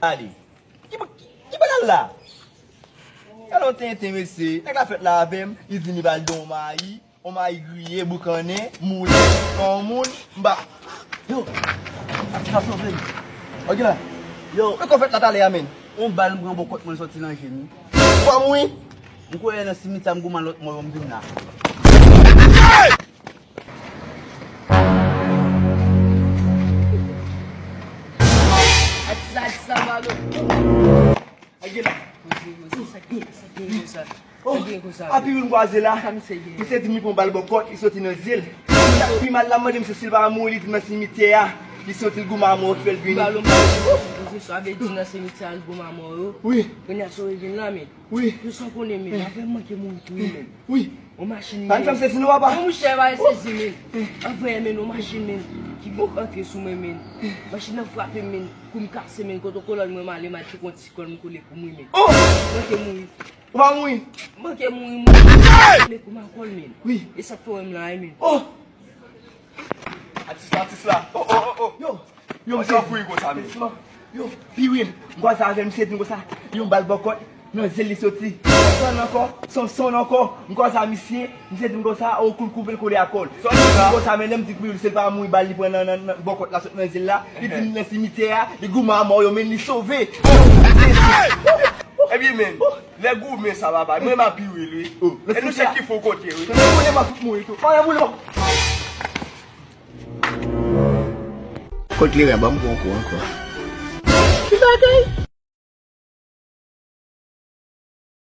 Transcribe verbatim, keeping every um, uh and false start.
Gade. Ki, ki, ki bagay la? Gade yon tenten, mesye. Nèg la fèt la avè m, li di li pral gen yon mayi, yon mayi griye, boukannen, moulen, yon moun, m pa. Yo, ap sa sove m. Ok la. Yo, men kò fèt la talè a, menn. Yon bal m pran bò kòt mwen sòti nan je m. Ou pa mouri? M kwè nan simityè m goumen lòt mò yo m vin la. Atis la, atis la, balo. Agi la. Koze, koze, sa gen, sa gen konsa. Oh, sa gen konsa. Api wi m kwaze la. Sa misye gen? Misye di m li pran bal bò kòt, li soti nan je l. Sa k pi mal la, m mande misye si l pa mouri, li di m nan simityè a. Li soti l goumen a mò ki fè l vini. Balo, balo, koze, sa vle di nan simityè a l goumen a mò yo. Wi. Kounye a sove vin la, men. Wi. Yo sa w konnen, men, avè m manke mouri tou, men. Wi. Yon machin, men. Pa n fè m sezi non, papa. Yon mouche pa sezi, men. Avè, men, yon machin, men, ki vin antre sou mwen, men. Machin nan frape m, men. Kou m kase, men, kote kolòn mwen m ale, m al cheke yon ti kòl m kole pou mwen, men. Oh! Manke mouri. Ou pa mouri? Manke mouri, mwen. Men kou m a kòl, men. Wi. E sa k fè w wè m la, men. Oh! Atis la, atis la. Oh, oh, oh, oh. Yo, yo, misye. Yo, pi wi, m kwaze avè l, misye di m konsa, yon bal bò kòt, nan je l li soti. Sonson ankò, Sonson ankò. M kwaze a misye, misye di m konsa, o, kou l koupe l kole a kò l. Li di m konsa, men lè m di k pi wi, se l pa mouri, bal li pran nan, nan, nan bò kòt la, sot nan je l la. Li di m nan simityè a, li goumen a mò yo, men li sove. Ebyen, men, lè goumen sa, papa, mwen m ap pi wi, wi. E nou chèk ki fo kote, wi. Mwen m ap fout mouri tou. Mwen m ap fout mouri. Kot kleren an, ban m pran yon kou ankò. Ki bagay?